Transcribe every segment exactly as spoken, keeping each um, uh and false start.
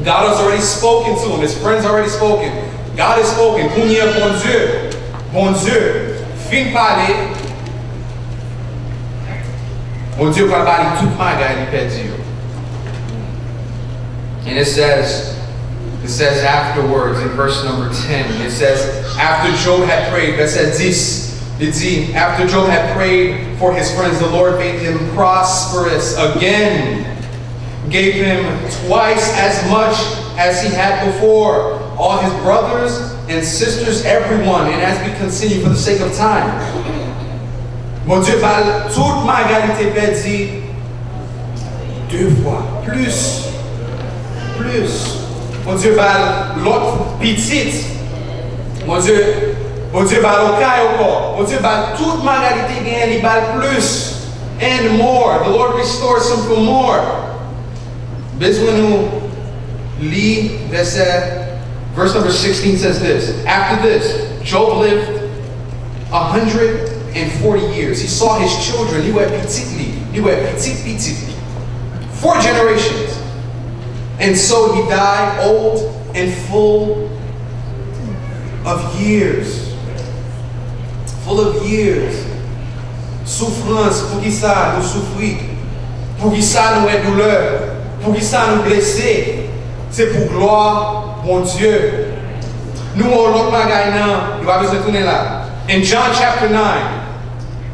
God has already spoken to him. His friends already spoken. God has spoken. Kounye a, Bondye, Bondye fin pale. Bondye pral ba li tout bagay li pèdi yo. And it says, it says afterwards in verse number ten, it says, after Job had prayed, vèsè dis, li di, after Job had prayed for his friends, the Lord made him prosperous again, gave him twice as much as he had before, all his brothers and sisters, everyone, and as we continue for the sake of time. Bondye ba l tout bagay li te pèdi de fwa, plis, plis. Bondye ba l lòt pitit. Bondye, Bondye ba l yon kay ankò. Bondye ba l tout bagay li te genyen, li ba l plis. And more. The Lord restores him for more. Bezwen nou li vèsè, verse number sixteen says this. After this, Job lived a hundred and forty years. He saw his children. Li wè pitit li. Li wè pitit pitit li. Four generations. And so he died old and full of years. Full of years. Soufrans, poukisa nou soufri? Poukisa nou wè doulè? Poukisa nou blese? Se pou glwa Bondye. Nou wè yon lòt bagay nan, nou pa bezwen tounen la. In John chapter nine,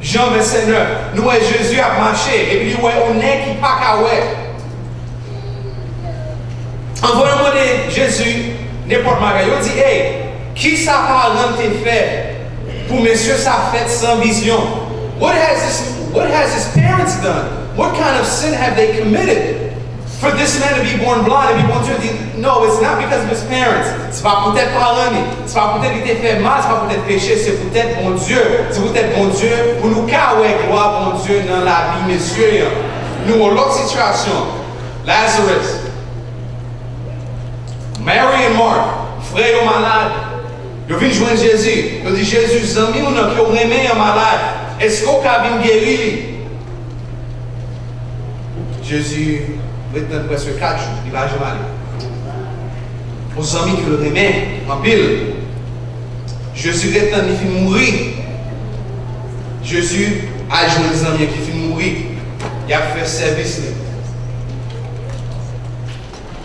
Jan vèsè nèf, nou wè Jezi ap mache, epi li wè yon nèg ki pa ka wè. Anvan yo mande Jezi nenpòt bagay, yo di, hey, kisa paran l te fè pou mesye sa fèt san vizyon? What has this, what has his parents done? What kind of sin have they committed for this man to be born blind? Epi Bondye di, no, it's not because of his parents. Se pa poutèt paran li. Se pa poutèt li te fè mal, se pa poutèt peche, se poutèt Bondye. Se poutèt Bondye, pou nou ka wè glwa Bondye nan lavi mesye an. Nou yon lòt sitiyasyon. Lazarus. Mary and Martha, frè yo malad. Yo vin jwenn Jezi. Yo di, Jezi, zanmi w nan ke w renmen an malad. Èske w ka vin geri li? Jezi ret tann prèske kat jou, li pa janm ale. Yon zanmi ke l renmen anpil. Jezi ret tann li fin mouri. Jezi al jwenn zanmi an ki fin mouri. Y ap fè sèvis li.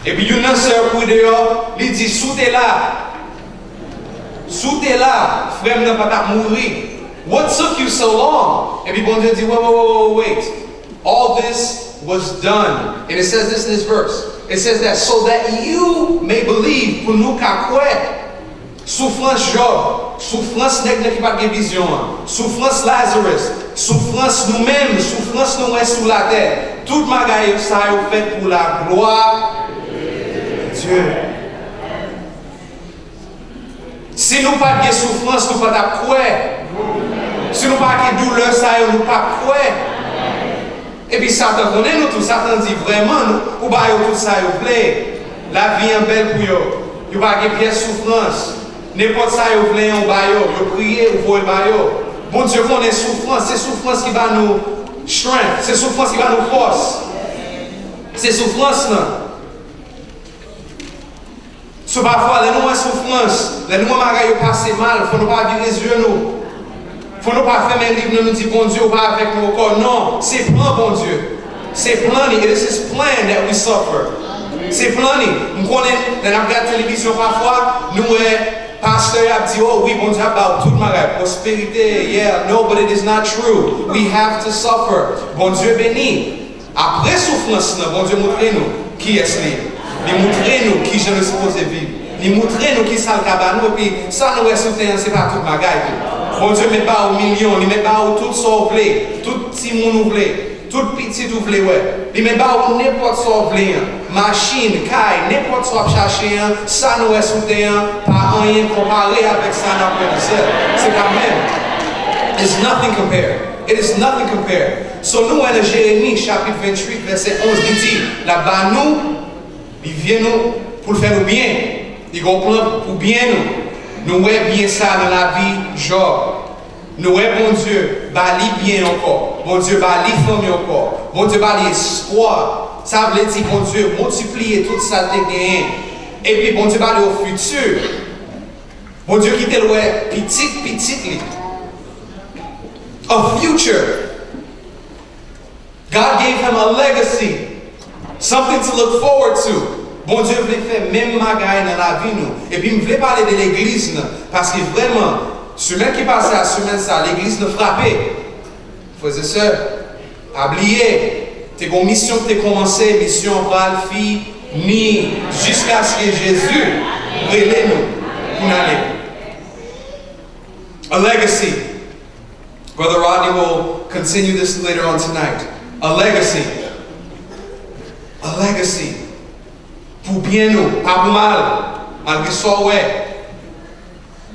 Epi youn nan sè yo kouri deyò, li di, si w te la, si w te la, frè m nan pa t ap mouri. What took you so long? Epi Bondye di, wait, wait, wait, wait, wait. All this was done. And it says this in this verse. It says that so that you may believe, pou nou ka kwè. Soufrans Jòb, soufrans nèg nan ki pa t gen vizyon an, soufrans Lazarus, soufrans nou menm, soufrans nou wè sou latè, tout bagay sa yo fèt pou laglwa de Dye. Si nou pa t gen soufrans, nou pa t ap kwè. Si nou pa t gen doulè sa yo, nou p ap kwè. Epi Satan konnen nou tou. Satan di, vrèman, nou, ou ba yo tout sa yo vle. Lavi an bèl pou yo. Yo pa gen pyès soufrans. Nenpòt sa yo vle an, ou ba yo. Yo kriye, ou voye ba yo. Bondye konnen soufrans. Se soufrans ki ba nou strength. Se soufrans ki ba nou fòs. Se soufrans lan. So, pafwa, lè nou wè soufrans, lè nou wè bagay yo pase mal, fò nou pa vire zye nou. Fò nou pa fèmen liv nou, nou di, Bondye, ou pa avèk nou ankò. Non, se plan Bondye. Se plan li. It is his plan that we suffer. Se plan li. M konnen, lè n ap gade televizyon pafwa, nou wè pastè y ap di, oh wi, Bondye ap ba w tout bagay, pwosperite, yeah, no, but it is not true. We have to suffer. Bondye beni. Apre soufrans lan, Bondye moutre nou kiyès li ye. Li moutre nou kijan nou sipoze viv. Li moutre nou kisa l ka ba nou, epi sa nou wè sou tè an, se pa tout bagay tou. Bondye mèt ba ou milyon, li mèt ba ou tout sa w vle, tout timoun ou vle, tout pitit ou vle wè. Li mèt ba ou nenpòt sa w vle an, machin, kay, nenpòt sa w ap chache an, sa nou wè sou tè an, pa anyen konpare avèk sa n ap wè nan syèl. Se pa menm. It's nothing compared. It is nothing compared. So, nou wè nan Jeremi, chapit venntuit, vèsè onz, li di, l ap ba nou, li vye nou, pou l fè nou byen. Li gen yon plan pou byen nou. Nou wè byen sa nan lavi Jòb. Nou wè Bondye ba li byen ankò. Bondye ba li fanmi ankò. Bondye ba li espwa. Sa vle di Bondye miltipliye tout sa l te genyen. Epi Bondye pa ale o fiti. Bondye kite l wè pitit pitit li. A future. God gave him a legacy. Something to look forward to. Bondye vle fè menm bagay nan lavi nou. Epi m vle pale de legliz nan. Paske vrèman, semèn ki pase a semèn sa, legliz nan frape. Frè e sè, pa bliye, te gon misyon ki te kòmanse, misyon an pral fini jiskaske Jezi rele nou pou n ale. A legacy. Brother Rodney will continue this later on tonight. A legacy. A legacy. Pou byen nou, pa pou mal. Malgre sa w wè,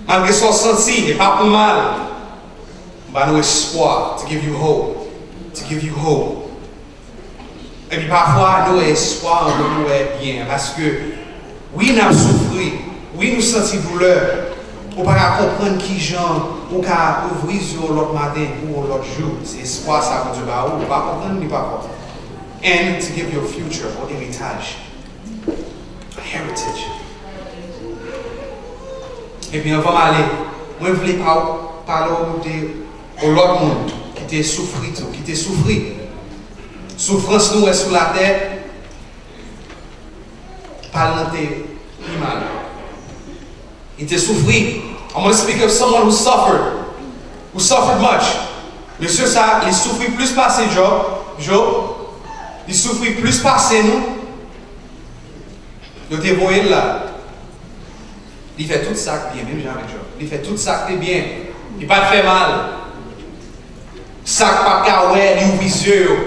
malgre sa w santi, e pa pou mal. Ba nou espwa, to give you hope. To give you hope. Epi pafwa, nou wè espwa an, nou wè byen. Paske, wi, n ap soufri. Wi, nou santi doulè. Ou pa ka konprann kijan ou ka ouvri zye w lòt maten pou yon lòt jou. Se espwa sa Bondye ba ou. Ou pa konprann li pafwa. And to give you a future, yon eritaj. A heritage. Epi anvan m ale, mwen vle pa, pale w de yon lòt moun ki te soufri tou, ki te soufri. Soufrans nou wè sou latè, pa l nan te pi mal. Li te soufri. I'm gonna speak of someone who suffered, who suffered much. Mesye sa, li soufri plis pase Job, Job. Li soufri plis pase nou. Yo te voye l la. Li fè tout sa k byen, menm jan avèk Job. Li fè tout sa k te byen. Li pa t fè mal. Sa k pa t ka wè, li ouvri zye yo.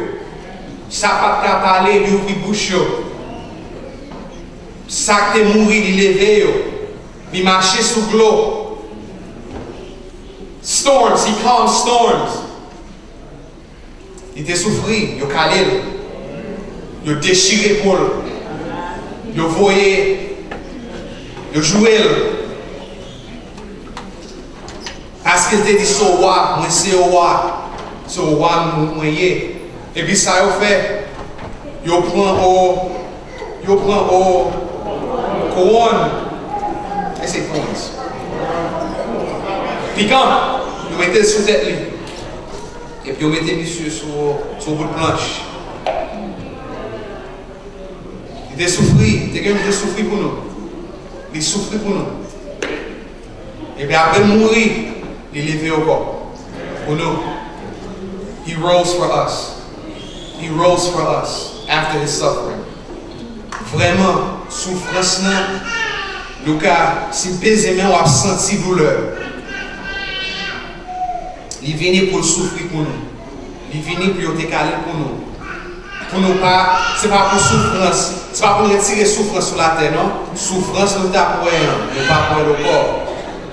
Sa k pa t ka pale, li ouvri bouch yo. Sa k te mouri, li leve yo. Li mache sou dlo. Storms, he calmed storms. Li te soufri, yo kale l. Yo dechire po l. Yo voye, yo joure l. Paske l te di, "Se w wa, mwen se w wa. Se w wa mwen, mwen ye." Epi sa yo fè? Yo pran o, yo pran o, kouwòn. E se kouwòn. Pikan, yo mete l sou tèt li. Epi yo mete misye sou, sou bout planch. Li te soufri, li te gen, li te soufri pou nou. Li soufri pou nou. Epi apre l mouri, li leve ankò. Pou nou. He rose for us. He rose for us after his suffering. Vrèman, soufrans nan, nou ka, si w peze men, w ap santi doulè. Li vini pou l soufri pou nou. Li vini pou yo te kale l pou nou. Pou nou pa, se pa pou soufrans, se pa pou retire soufrans sou latè, non. Soufrans nou t ap wè an, nou p ap wè l ankò.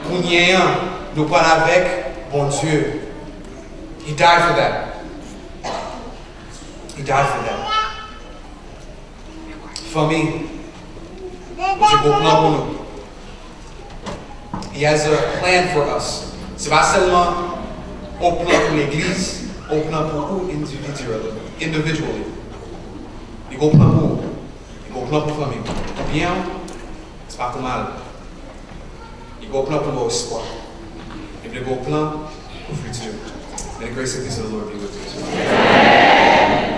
Kounye an, nou pral avèk Bondye. He died for that. He died for that. Fanmi, Bondye gen yon plan pou nou. He has a plan for us. Se pa sèlman yon plan pou legliz, yon plan pou ou individually, individually. Li gen yon plan pou ou. Li gen yon plan pou fanmi w. Pou byen w, se pa pou mal. Li gen yon plan pou ba w espwa. Epi li gen yon plan pou fiti w. May the grace and peace of the Lord be with you.